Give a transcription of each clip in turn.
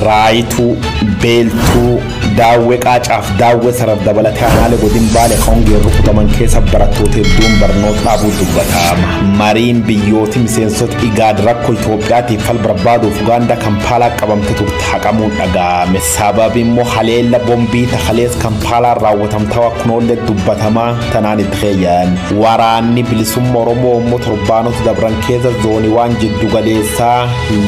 Raayituu, Beeltuu, Daawwee Qaacaaf Daawwee Sarar dabalatee aanaalee godin Baalee hongeen rukutaman keessa barattoota hedduun barnoota dhaabuu dubbatama. Mariin biyyooti miseensota Igaad rakkoo Itoophiyaatiif fal barbaaduuf Ugaandaa Kampaalaa qabamte turte haqamuun dhaga'ame. Sababi immoo haleella bombii takalees Kampaalaan raawwatamtaa kunoollee dubbatamaa tanaan itti keeyyan. Waraanni bilisummaa Oromoo immoo torbaanota dabran keessa zooniiwwan jiddu galeessaa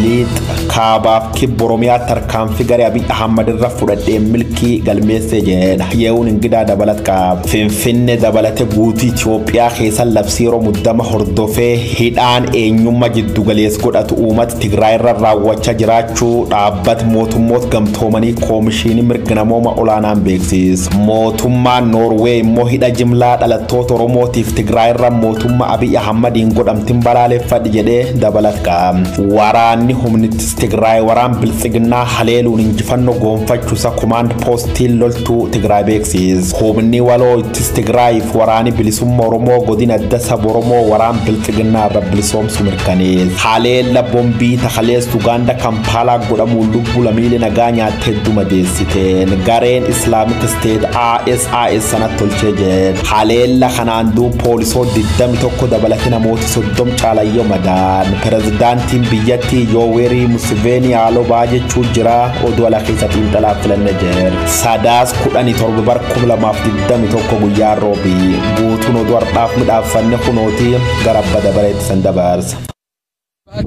liixa kaabaaf kibba Oromiyaa tarkaanfii garee Abiy Ahmad irra fudhadhee milkii galmeessee jedha. Ye'uun ingidaa dabalat qaba. Finfinnee dabalate guutuu Itoophiyaa keessa labsii yeroo muddama hordofee hidhaan eenyummaa jiddu galeessa godhatu uummata Tigraay irra raawwachaa jiraachuu dhaabbata mootummoota gamtoomanii koomishinii mirga namooma olaanaan beeksisa. Mootummaan Noorwee immoo hidha jimlaa dhalattoota Oromootiif Tigraay irra mootummaa Abiy Ahmadiin godhamtiin balaaleffadhi jedhee dabalat qaba. Waraanni humnittis Tigraay waraan biltsiginnaa haleeluun injifannoo goonfachuusa komaand poostiin loltuu Tigraay beeksisa. Humni waloo ittis Tigraayiif waraanni bilisummaa Oromoo godina adda saba Oromoo waraan biltsiginnaa irra bilisoomsu mirkaneessa. Haleella bombii takalees Ugaanda Kampaalaa godhamuun lubbuu lammiilee nagaa nyaatte hedduu madeessiteen gareen Islaamik Steet ISIS sanatti tolchee jedhe. Haleella kanaan duub poolisoota 21 dabalatee namoota 30 caalayyoo madaan. Pirezidaantiin biyyattii Yoowerii Museveni haaloo ba'aa jechuu jira oduu ala keessa xiinxalaa filanne jedhe. Sadaas 17 bar 2021 guyyaa roobii guutuun oduu har'aaf midhaaffanne kunooti gara abba dabareetti san dabarsa.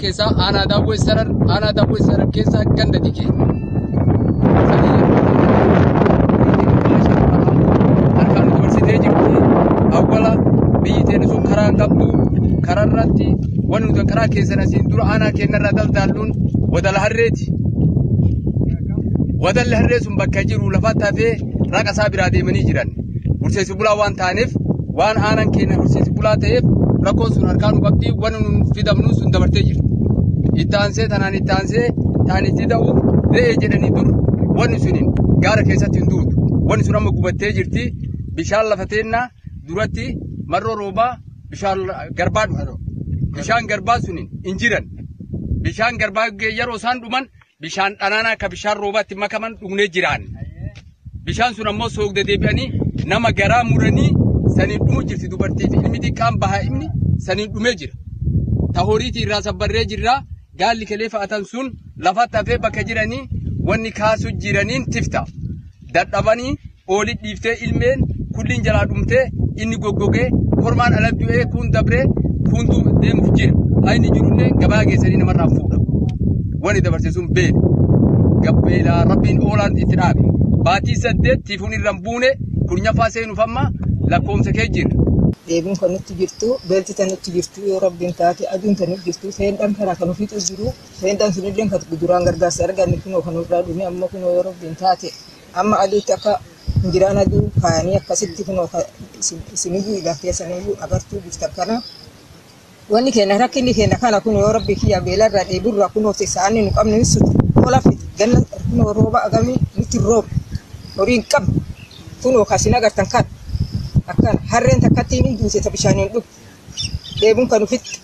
Keessaa aanaa Daawwee Sarar, aanaa Daawwee Sarar keessaa ganda dikee. Harkaan nu dabarsitee jirti. Awwala biyyi teenya sun karaa hin qabdu. Karaa irratti wanni nuti karaa keessan asiin dura aanaa keenyarraa daldaalluun wadala harreeti. Wadalli harree sun bakka jiru lafatti hafee raqa isaa biraa deemanii jiran. Horsiise bulaa waan taaneef waan aanaan keenya horsiise bulaa ta'eef rakkoon sun harkaan nu qabdi wanni nun fidamnu sun dabartee jirti. Itti aansee tanaan itti aansee ta'an itti da'u re'ee jedhanii dur wanni suniin gaara keessatti hin duutu. Wanni sun amma gubattee jirti. Bishaan lafa teennaa duratti marroo roobaa bishaan garbaa dhufa. Bishaan garbaa suniin hin jiran. Bishaan garbaa yeroo isaan dhuman bishaan dhanaanaa akka bishaan roobaatti makaman dhugnee jiraan. Bishaan sun ammoo soogda deebi'anii nama garaa muranii saniin dhumu jirti dubartii fi ilmi xiqqaan bahaa inni saniin dhumee jira. Ta horiitii irraa sabbarree jirra. Gaalli kelee fa'atan sun lafatti hafee bakka jiranii wanni kaasu jiraniin tifta. Dadhabanii oolii dhiiftee ilmeen kulliin jalaa dhumtee inni goggogee kormaan ala du'ee kun dabree kun deemuuf jira. Haa inni jirullee gabaa geessanii namarraa fuudha. Wanni dabarse sun beela. Gabbeelaa rabbiin oolaan itti dhaabe. Baatii 8 tiifuun irra hin buune kurnyaffaa seenuuf amma lakkoomsa kee jira. Deebiin kan nutti jirtu, beelti kan nutti jirtu, yoo rabbiin taate aduun kan nutti jirtu, seendaan karaa kan ofiitu jiru, seendaan sunillee kan duraan gargaarsa arganne kunoo kan nurraa dhume amma kunoo yoo rabbiin taate amma aduutti akka injiraan aduu kaayanii akkasitti kunoo isiniyyuu ilaa keessaniyyuu agartuu jirtan kana. Wanni keenya rakkinni keenya kana kun yoo rabbi kiyya beelarraa dheeburraa kunoo saa'anni nu qabnu ni sutu tola fiti ganna kunoo rooba agamii nutti rooba horii hin qabnu kunoo kasin agartan kan akkana harreen takkatti hin duute ta bishaaniin dhugdu dheebuun kan ufitti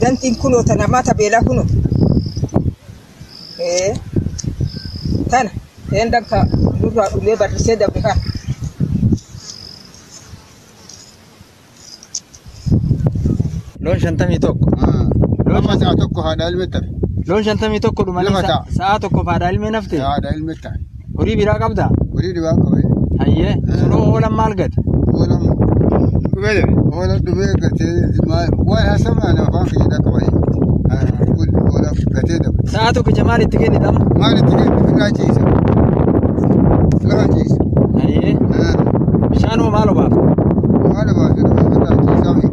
dantiin kunoo ta namaa ta beelaa kunoo tana eendan ka nurraa dhumee barrisee dabre kana. Loon 51. Lafa sa'a tokko haadha ilmi tafe. Loon 51 dhumanii Lafa ta'a. Sa'a tokko haadha ilmi nafte. Haadha ilmi tafe. Horii biraa qabdaa? Horii biraa qabee. Hayyee. Sunoo oolan maal gate? Oolan dhumee dha. Oolan dhumee gatee waan haasawaa nama afaan fayyada qabee. Oolan gatee dabre. Sa'a tokkicha maal itti kennita amma? Maal itti kennitu? Ofirraa ciisa. Ofirraa ciisa. Hayyee. Bishaan hoo maal obaafta? Maal obaafta? Ofirraa ciisaa miti.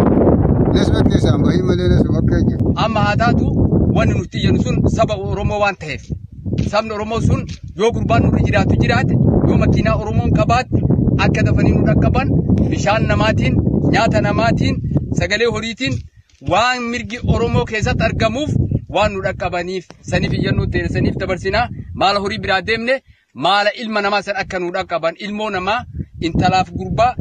Nasma keessaan bahii malee nasma bakka hin jiru. Amma haa taatu wanni nuti jennu sun saba Oromoo waan ta'eef. Sabni Oromoo sun yoo gurbaan nurra jiraatu jiraate yoo makiinaa Oromoon qabaatte akka dafanii nu dhaqqaban bishaan namaatiin nyaata namaatiin sagalee horiitiin waan mirgi Oromoo keessatti argamuuf waan nu dhaqqabaniif saniif iyyannoo ta'e saniif dabarsinaa maala horii biraa deemne maala ilma namaa san akka nu dhaqqaban ilmoo namaa intalaaf gurbaa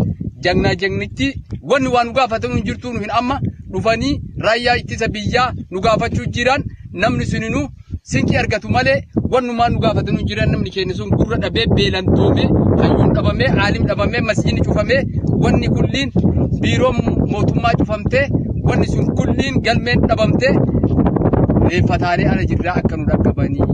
jagnaa jagnitti wanni waan nu gaafatamu hin jirtu nu hin amma dhufanii raayyaa ittisa biyyaa nu gaafachuu jiran namni suninuu Sinqii argatu malee wannumaan nu gaafatanu jiran namni keenya sun gurra dhabee beelantoome hayyuun dhabamee aalim dhabamee masjiidni cufamee wanni kulliin biiroon mootummaa cufamtee wanni sun kulliin galmeen dhabamtee reeffataanee ala jirraa akka nu dhaqqabanii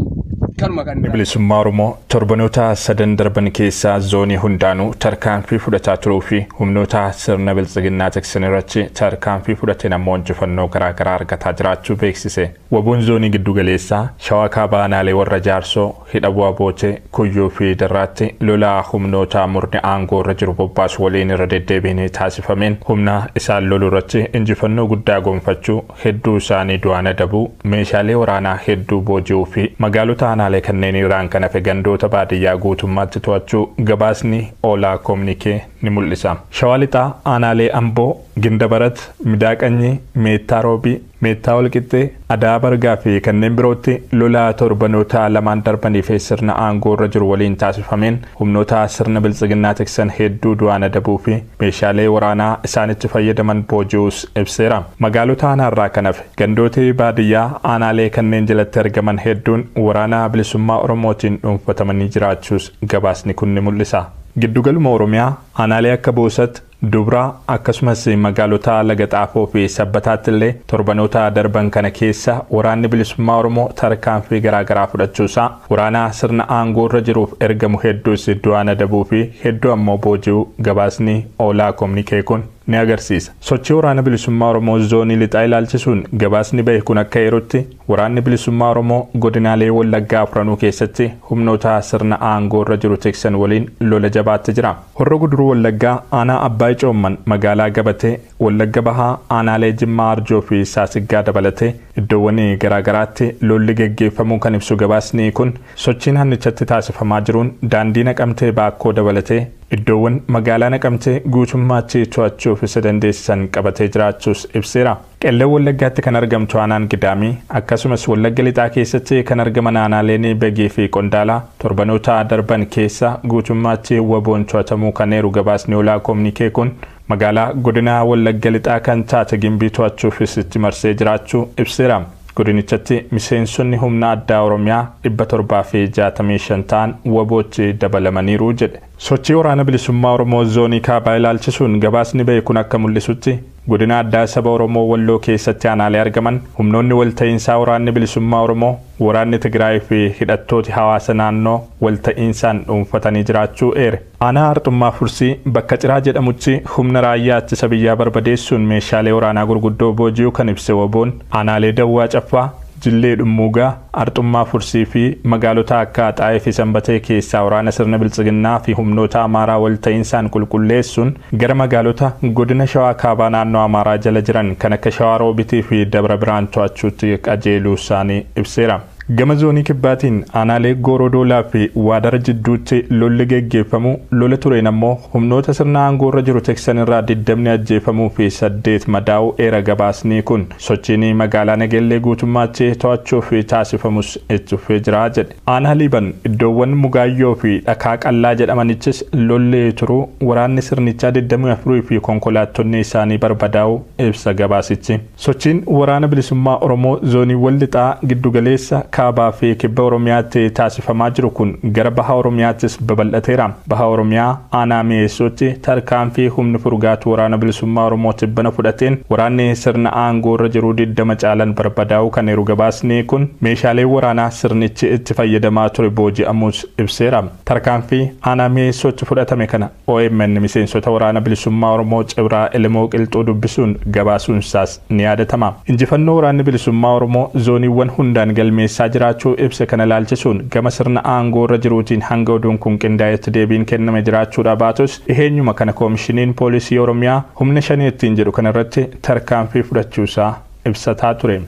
kanuma kan. Bilisummaa Oromoo torbanoota sadan darban keessaa zoonii hundaanuu tarkaanfii fudhataa turuu fi humnoota sirna biltsiginnaa tiksan irratti tarkaanfii fudhateen ammoo injifannoo garaagaraa argataa jiraachuu beeksise. Wabuun zoonii giddugaleessaa Shawaa Kaabaa aanaalee warra Jaarsoo, Hidhabuu Abootee, Kuyyuu fi Darraatti lolaa humnoota murni aangoo irra jiru bobbaasu waliin irra deddeebiin taasifameen humna isaan lolu irratti injifannoo guddaa gonfachuu, hedduu isaanii du'aan adabuu, meeshaalee waraanaa hedduu booji'uu fi magaalota aanaalee kanneen irraan kan hafe gandoota baadiyyaa guutummaatti to'achuu gabaasni oolaa koomunikee ni mul'isa. Shawaa Lixaa aanaalee Amboo, Gindabarat, Midaaqanyii, Meettaa Roobii, Meettaa Walqixxee, Adaa Bargaa fi kanneen birootti lolaa torbanoota lamaan darbaniif sirna aangoo irra jiru waliin taasifameen humnoota sirna biltsiginnaa tiksan hedduu du'aan adabuu fi meeshaalee waraanaa isaanitti fayyadaman booji'uus ibseera. Magaalota aanaarraa kan hafe gandoota baadiyyaa aanaalee kanneen jalatti argaman hedduun waraana bilisummaa Oromootiin dhuunfatamanii jiraachuus gabaasni kun ni mul'isa. Giddugaluma Oromiyaa aanaalee akka Boosat, Dubraa akkasumas magaalota Laga Xaafoo fi Sabbataatti illee torbanoota darban kana keessa waraanni bilisummaa Oromoo tarkaanfii garaagaraa fudhachuusaa waraana sirna aangoo irra jiruuf ergamu hedduus du'aan adabuu fi hedduu ammoo booji'uu gabaasni oolaa koomunikee kun ni agarsiisa. Sochii waraana bilisummaa Oromoo zoonii lixaa ilaalchisuun gabaasni bahe kun akka eerutti waraanni bilisummaa Oromoo godinaalee Wallaggaa afranuu keessatti humnoota sirna aangoo irra jiru tiksan waliin lola jabaatti jira. Horro Guduruu Wallaggaa aanaa Abbaay Coomman magaalaa Gabatee, Wallagga Bahaa aanaalee Jimmaa Arjoo fi Saasiggaa dabalatee iddoowwan garaagaraatti lolli geggeeffamuu kan ibsu gabaasni kun sochii naannichatti taasifamaa jiruun daandii Naqamtee Baakkoo dabalatee iddoowwan magaalaa Naqamtee guutummaatti to'achuuf isa dandeessisan qabatee jiraachuus ibseera. Qellem Wallaggaatti kan argamtu aanaan Gidaamii akkasumas Wallagga Lixaa keessatti kan argaman aanaaleen Begii fi Qondaalaa torbanoota darban keessa guutummaatti waboon to'atamuu kan eeru gabaasni olaa koomunikee kun magaalaa godina Wallagga Lixaa kan taate Gimbii to'achuufis itti marsee jiraachuu ibseera. Godinichatti miseensonni humna addaa Oromiyaa 765 ta'an wabootti dabalamaniiru jedhe. Sochii waraana bilisummaa Oromoo zoonii kaabaa ilaalchisuun gabaasni bahe kun akka mul'isutti godina addaa saba Oromoo Walloo keessatti aanaalee argaman humnoonni walta'iinsaa waraanni bilisummaa Oromoo, waraanni Tigraay fi hidhattooti hawaasa naannoo walta'iinsaan dhuunfatanii jiraachuu eere. Aanaa Arxummaa Fursii bakka Ciraa jedhamutti humna raayyaa ittisa biyyaa barbadeessuun meeshaalee waraanaa gurguddoo booji'uu kan ibse waboon aanaalee Dawwaa Caffaa, Jillee Dhummuugaa, Arxummaa Fursii fi magaalota akka Axaayee fi Sanbatee keessaa waraana sirna biltsiginnaa fi humnoota Amaaraa walta'iinsaan qulqulleessuun gara magaalota godina Shawaa Kaabaa naannoo Amaaraa jala jiran kan akka Shawaa Roobitii fi Dabra Birhaan to'achuutti qajeeluu isaanii ibseera. Gama zoonii kibbaatiin aanaalee Goorodoolaa fi Waadara jidduutti lolli geggeeffamu lola tureen ammoo humnoota sirna aangoo irra jiru tiksan irraa 20 ajjeefamuu fi 8 madaa'uu eera gabaasni kun sochiin magaalaa Nagellee guutummaatti to'achuuf taasifamus itti fufee jira jedhe. Aanaa Liiban iddoowwan Mugaayyoo fi Dhakaa Qallaa jedhamanichis lolli turuu waraanni sirnichaa 24 fi konkolaattonni isaanii barbadaa'uu ibsa gabaasichi. Sochiin waraana bilisummaa Oromoo zooniiwwan lixaa giddugaleessa Kaabaa fi kibba Oromiyaatti taasifamaa jiru kun gara baha Oromiyaattis babal'ateera. Baha Oromiyaa aanaa Mi'eessootti tarkaanfii humni furgaatu waraana bilisummaa Oromoo tibbana fudhateen waraanni sirna aangoo irra jiru 20 caalan barbadaa'uu kan eeru gabaasni kun meeshaalee waraanaa sirnichi itti fayyadamaa ture booji'amuus ibseera. Tarkaanfii aanaa Mi'eessootti fudhatame kana OMN miseensota waraana bilisummaa Oromoo Cibraa Elemoo Qilxuu dubbisuun gabaasuun isaas ni yaadatama. Injifannoo waraanni bilisummaa Oromoo zooniiwwan hundaan galmeessaa jiraachuu ibsa kana ilaalchisuun gama sirna aangoo irra jiruutiin hanga oduun kun qindaa'etti deebiin kenname jiraachuudha baatus dhiheenyuma kana koomishiniin poolisii Oromiyaa humna shanii ittiin jedhu kanarratti tarkaanfii fudhachuusaa ibsataa ture.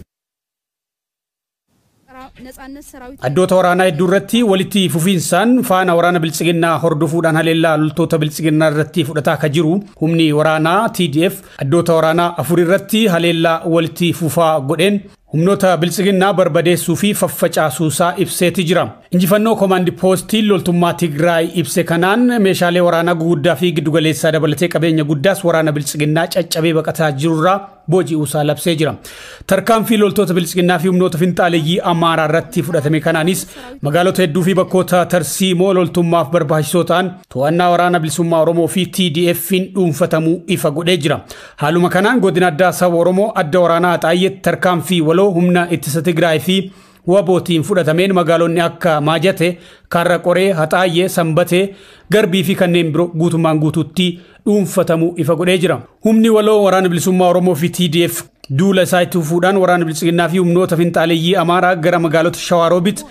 Addoota waraanaa hedduu irratti walitti fufiinsaan faana waraana biltsiginnaa hordofuudhaan haleellaa loltoota biltsiginnaa irratti fudhataa akka jiru humni waraanaa TDF addoota waraanaa 4 irratti haleellaa walitti fufaa godheen humnoota biltsiginnaa barbadeessuu fi faffacaasuusaa ibseeti jira. Injifannoo koomaandi poostii loltummaa Tigraay ibse kanaan meeshaalee waraanaa guguddaa fi giddugaleessaa dabalatee qabeenya guddaas waraana biltsiginnaa caccabee baqataa jirurraa booji'uusaa labsee jira. Tarkaanfii loltoota biltsiginnaa fi humnoota finxaaleeyyii Amaaraa irratti fudhatame kanaanis magaalota hedduu fi bakkoota tarsiimoo loltummaaf barbaachisoo ta'an to'annaa waraana bilisummaa Oromoo fi TDF'n dhuunfatamuu ifa godhee jira. Haaluma kanaan godina addaa saba Oromoo adda waraanaa Axaayyeetti tarkaanfii waloo humna ittisa Tigraay fi wabootiin fudhatameen magaalonni akka Maajate, Karra Qoree, Haxaayyee, Sanbatee, Garbii fi kanneen biroo guutummaan guutuutti dhuunfatamuu ifa godhee jira. Humni waloo waraana bilisummaa Oromoo fi TDF duula isaa itti fufuudhaan waraana biltsiginnaa fi humnoota finxaaleeyyii Amaaraa gara magaalota Shawaroobit,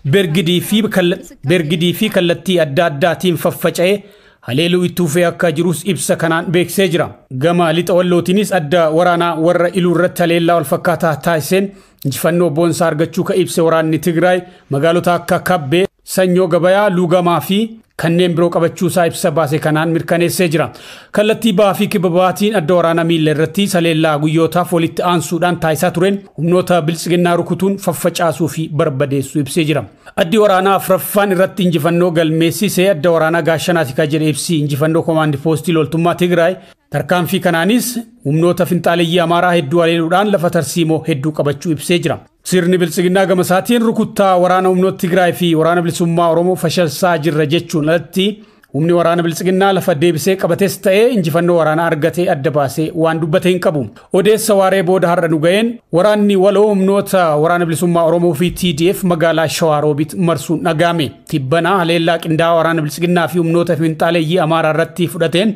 Bergidii fi kallattii adda addaatiin faffaca'ee haleeluu itti fufee akka jirus ibsa kanaan beeksisee jira. Gama lixa wallootiinis adda waraanaa warra iluu irratti haleellaa wal fakkaataa taasiseen injifannoo boonsaa argachuu ka ibse waraanni Tigraay magaalota akka Kabbee, Sanyoo Gabayaa, Luugamaa fi kanneen biroo qabachuusaa ibsa baase kanaan mirkaneessee jira. Kallattii bahaa fi kibba bahaatiin adda waraanaa miilla irratti haleellaa guyyootaaf walitti aansuudhaan taasisaa tureen humnoota biltsiginnaa rukutuun faffacaasuu fi barbadeessuu ibsee jira. Addi waraanaa afraffaan irratti injifannoo galmeessisee adda waraanaa Gaashanaati kan jedhe ibsi injifannoo koomaandi poostii loltummaa Tigraay. Tarkaanfii kanaanis humnoota finxaaleeyyii Amaaraa hedduu haleeluudhaan lafa tarsiimoo hedduu qabachuu ibsee jira. Sirni biltsiginnaa gama isaatiin rukuttaa waraana humnoota Tigraay fi waraana bilisummaa Oromoo fashalsaa jirra jechuun alatti humni waraana biltsiginnaa lafa deebisee qabates ta'ee injifannoo waraanaa argatee adda baasee waan dubbate hin qabu. Odeessa waaree booda har'a nu ga'een waraanni waloo humnoota waraana bilisummaa Oromoo fi TDF magaalaa Shawaroobit marsuun dhaga'ame. Tibbanaa haleellaa qindaa'aa waraana biltsiginnaa fi humnoota finxaaleeyyii Amaaraa irratti fudhateen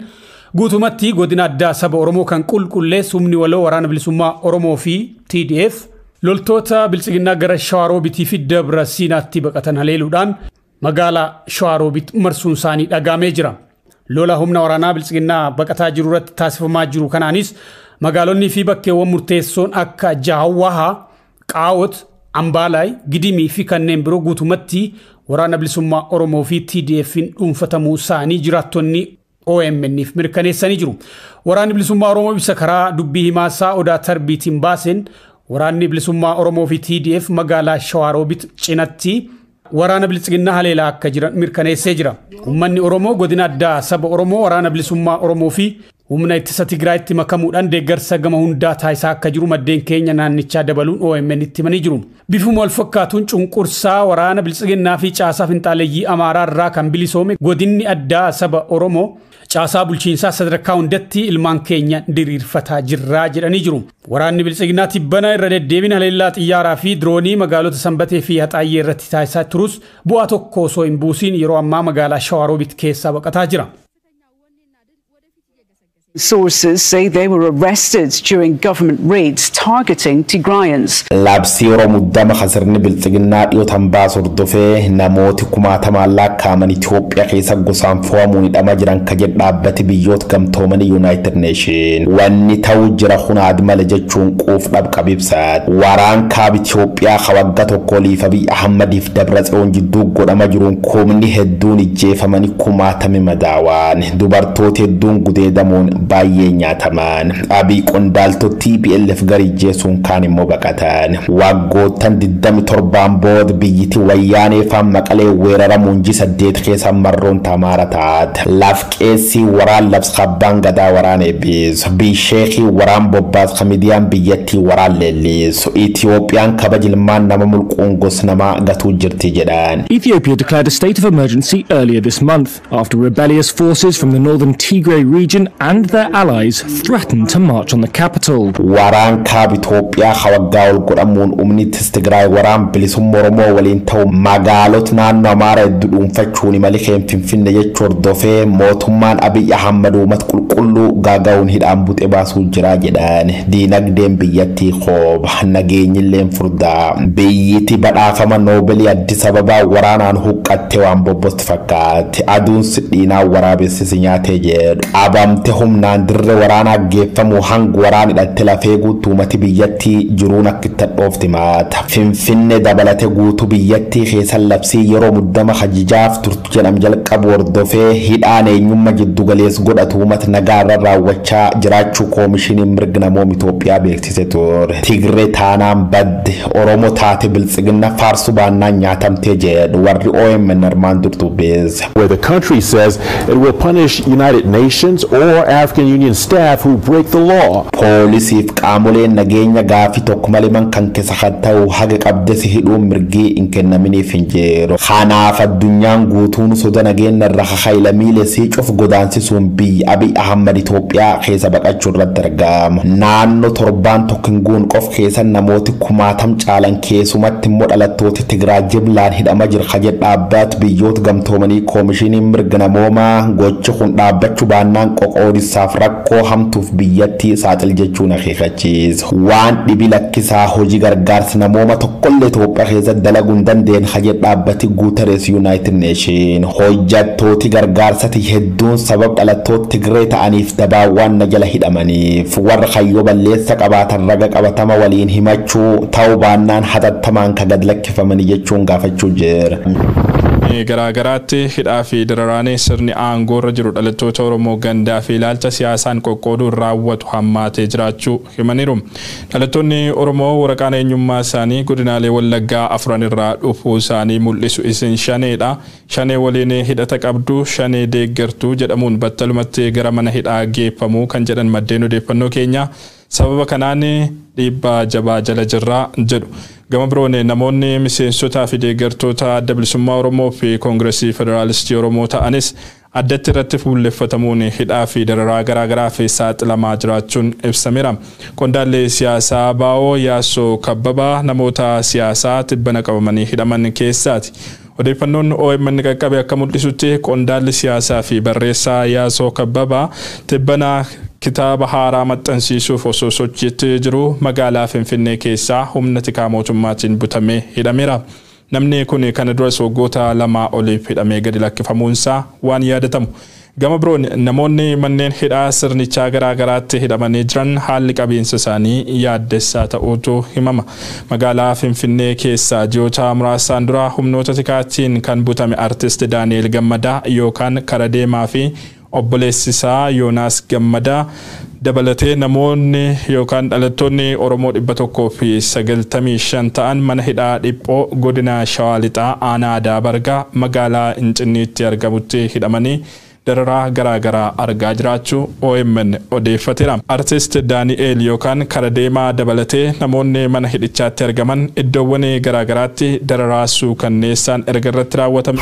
guutumatti godina addaa saba Oromoo kan qulqulleessu humni waloo waraana bilisummaa Oromoo fi TDF loltoota biltsiginnaa gara Shawaroobitii fi Dabra Siinaatti baqatan haleeluudhaan magaalaa Shawaroobit marsuun isaanii dhagaamee jira. Lola humna waraanaa biltsiginnaa baqataa jiru irratti taasifamaa jiru kanaanis magaalonni fi bakkeewwan murteessoon akka Jaawwahaa, Qaawot, Ambaalaay, Gidimii fi kanneen biroo guutumatti waraana bilisummaa Oromoo fi TDF'n dhuunfatamuu isaanii jiraattonni OMN'if mirkaneessanii jiru. Waraanni bilisummaa Oromoo ibsa karaa dubbii himaasaa Odaa Tarbiitiin baaseen waraanni bilisummaa Oromoo fi TDF magaalaa Shawaroobit cinatti waraana biltsiginnaa haleelaa akka jiran mirkaneessee jira. Uummanni Oromoo godina addaa saba Oromoo waraana bilisummaa Oromoo fi humna ittisa Tigraayitti makamuudhaan deeggarsa gama hundaa taasisaa akka jiru maddeen keenya naannichaa dabaluun OMN itti himanii jiru. Bifuma wal fakkaatuun cunqursaa waraana biltsiginnaa fi caasaa finxaaleeyyii Amaaraa irraa kan bilisoome godinni addaa saba Oromoo caasaa bulchiinsaa sadarkaa hundatti ilmaan keenya diriirfataa jirraa jedhanii jiru. Waraanni biltsiginnaa tibbana irra deddeebiin haleellaa xiyyaaraa fi diroonii magaalota Sanbatee fi Haxaayyee irratti taasisaa turus bu'aa tokko osoo hin buusiin yeroo ammaa magaalaa Shawaroobit keessaa baqataa jira. Sources say they were arrested during government raids targeting Tigrayans. Labsii yeroo muddama sirni biltsiginnaa dhiyootan baasu hordofee namooti kumaatamaan lakkaa'aman Itoophiyaa keessa gosaan fo'amuun hidhamaa jiran ka jedhu dhaabbati biyyoota gamtoomanii United Nation. Wanni ta'u jira hunaad male jechuun quuf dhabqab ibsaat. Waraan kaaba Itoophiyaa ka waggaa tokko oliif Abiy Ahmadiif Dabratsiyoon jidduu godhama jiruun kumni hedduun ijjeefamanii kumaatame madaawaan. Dubartoota hedduun gudeedamuun baay'ee nyaataman. Abiy qondaaltota TPLF gara ijjeesuun kaan immoo baqatan. Waggoottan 27 booda biyyiti wayyaanee faan maqalee weeraramuun ji 8 keessa marroon tamaara taate. Laf qeessii waraan labsa abbaan gadaa waraan eebbisu. Bisheekii waraan bobbaas kamidiyaan biyyattii waraan leellisu. Itiyoophiyaan kabaja ilmaan nama mulquun gos namaa gatuu jirti jedhan. Ethiopia declared a state of emergency earlier this month after rebellious forces from the northern Tigray region and their allies threatened to march on the capital. Waraan kaaba Itoophiyaa ka waggaa ol godhamuun humni ittisa Tigraay waraan bilisummaa Oromoo waliin ta'u magaalota naannoo Amaaraa hedduu dhuunfachuun imali keen Finfinne jechuu hordofee mootummaan Abiy Ahmad uummata qulqulluu gaaga'uun hidhaan buxee baasuu jira jedhan. Diinagdeen biyyattii kooba nageenyilleen furdaa biyyiti badhaafama Noobeelii Addis Ababaa waraanaan huqqattee waan bobbosti fakkaate aduun sidhiinaa waraabessisi nyaatee jedhu qabamte humnaan dirree waraanaa geeffamuu hanga waraan hidhatte lafee guutuu uummati biyyattii jiruun akka itti hadhoofti maata. Finfinnee dabalate guutuu biyyattii keessa labsii yeroo muddama hajijaaf turtu jedham jalqabu hordofee hidhaan eenyummaa jiddu galees godhatu uummata nagaa irra raawwachaa jiraachuu koomishiniin mirga namooma Itoophiyaa beeksise ture. Tigree taanaan badde Oromoo taate biltsiginna faarsu baannaan nyaatamtee jedhu warri OMN armaan durtu beese. Where the country says it will punish United Nations or African Union staff who break the law. Poolisiif qaamoleen nageenya gaafii tokko malee man kan keessa kan ta'u haga qabdesi hidhuun mirgii hin kennaminiif hin jiru. Kanaaf addunyaan guutuun soda nageenya irra haylamiilee siicuf godaansisuun biyya Abiy Ahmad Itoophiyaa keessa baqachuu irratti argama. Naannoo torbaan tokko hin guun qof keessa namooti kumaatam caalan, keessumatti immoo dhalattooti Tigraay, jiblaan hidhama jira ka jedhu dhaabbat biyyoota gamtoomanii koomishiniin mirga namoomaa, gochi kun dhaabbachuu baannaan qoqoodisaaf rakkoo hamtuuf biyyattii saaxil jechuun akeekachiisa. Waan dhibi lakkisaa, hojii gargaarsa namooma tokkollee Itoophiyaa keessatti dalaguu hin dandeenye ka jedhu dhaabbati Guuteres United Nation. Hojjattooti gargaarsati hedduun sabab dhalattoota Tigree ta'aniif dabaawwan na jala hidhamaniif warra kayyoo balleessa qabaatan raga qabatama waliin himachuu ta'uu baannaan hatattamaan ka gad lakkifamanii jechuun gaafachuu jira. Garaagaraatti hidhaa fi dararaan sirni aangoo irra jiru dhalattoota Oromoo gandaa fi ilaalcha siyaasaan qoqqooduun raawwatu hammaatee jiraachuu himaniiru. Dhalattoonni Oromoo waraqaan eenyummaa isaanii godinaalee Wallaggaa afran irraa dhufuu isaanii mul'isu isin shaneedha. Shanee waliin hidhata qabdu, shanee deeggartuu jedhamuun battalumatti gara mana hidhaa geeffamuu kan jedhan maddeen odeeffannoo keenya, sababa kanaan dhiibbaa jabaa jala jirraa jedhu. Gama biroon namoonni miseensotaa fi deeggartoota Adda Bilisummaa Oromoo fi Koongiresii Federaalistii Oromoo ta'anis addatti irratti fuulleffatamuun hidhaa fi dararaa garaagaraa fi saaxilamaa jiraachuun ibsameera. Qondaalli siyaasaa Baa'oo Yaasoo Kabbabaa namoota siyaasaa tibbana qabamanii hidhaman keessaati. Odeeffannoon OMN qaqqabe akka mul'isutti, qondaalli siyaasaa fi barreessaa Yaasoo Kabbabaa tibbana kitaaba haaraa maxxansiisuuf osoo sochiitti jiru magaalaa Finfinnee keessaa humna tikaa mootummaatiin butamee hidhameera. Namni kun kana duras waggoota 2 oliif hidhamee gadi lakkifamuunsaa waan yaadatamu. Gama biroon namoonni manneen hidhaa sirnichaa garaa garaatti hidhamanii jiran haalli qabiinsa isaanii yaaddessaa ta'uutu himama. Magaalaa Finfinnee keessaa ji'oota muraasaan dura humnoota tikaatiin kan butame Artist Daani'el Gammadaa yookaan Kara Deemaa fi obboleessi isaa Yoonaas Gammadaa dabalatee namoonni yookaan dhalattoonni Oromoo 195 ta'an mana hidhaa dhiphoo godina Shawaa Lixaa aanaa Adaa Bargaa magaalaa Incinniitti argamutti hidhamanii dararaa garaagaraa argaa jiraachuu OMN odeeffateera. Artist Daani'eel yookaan Kara Deemaa dabalatee namoonni mana hidhichaatti argaman iddoowwan garaagaraatti dararaa suukanneessaan erga irratti raawwatame.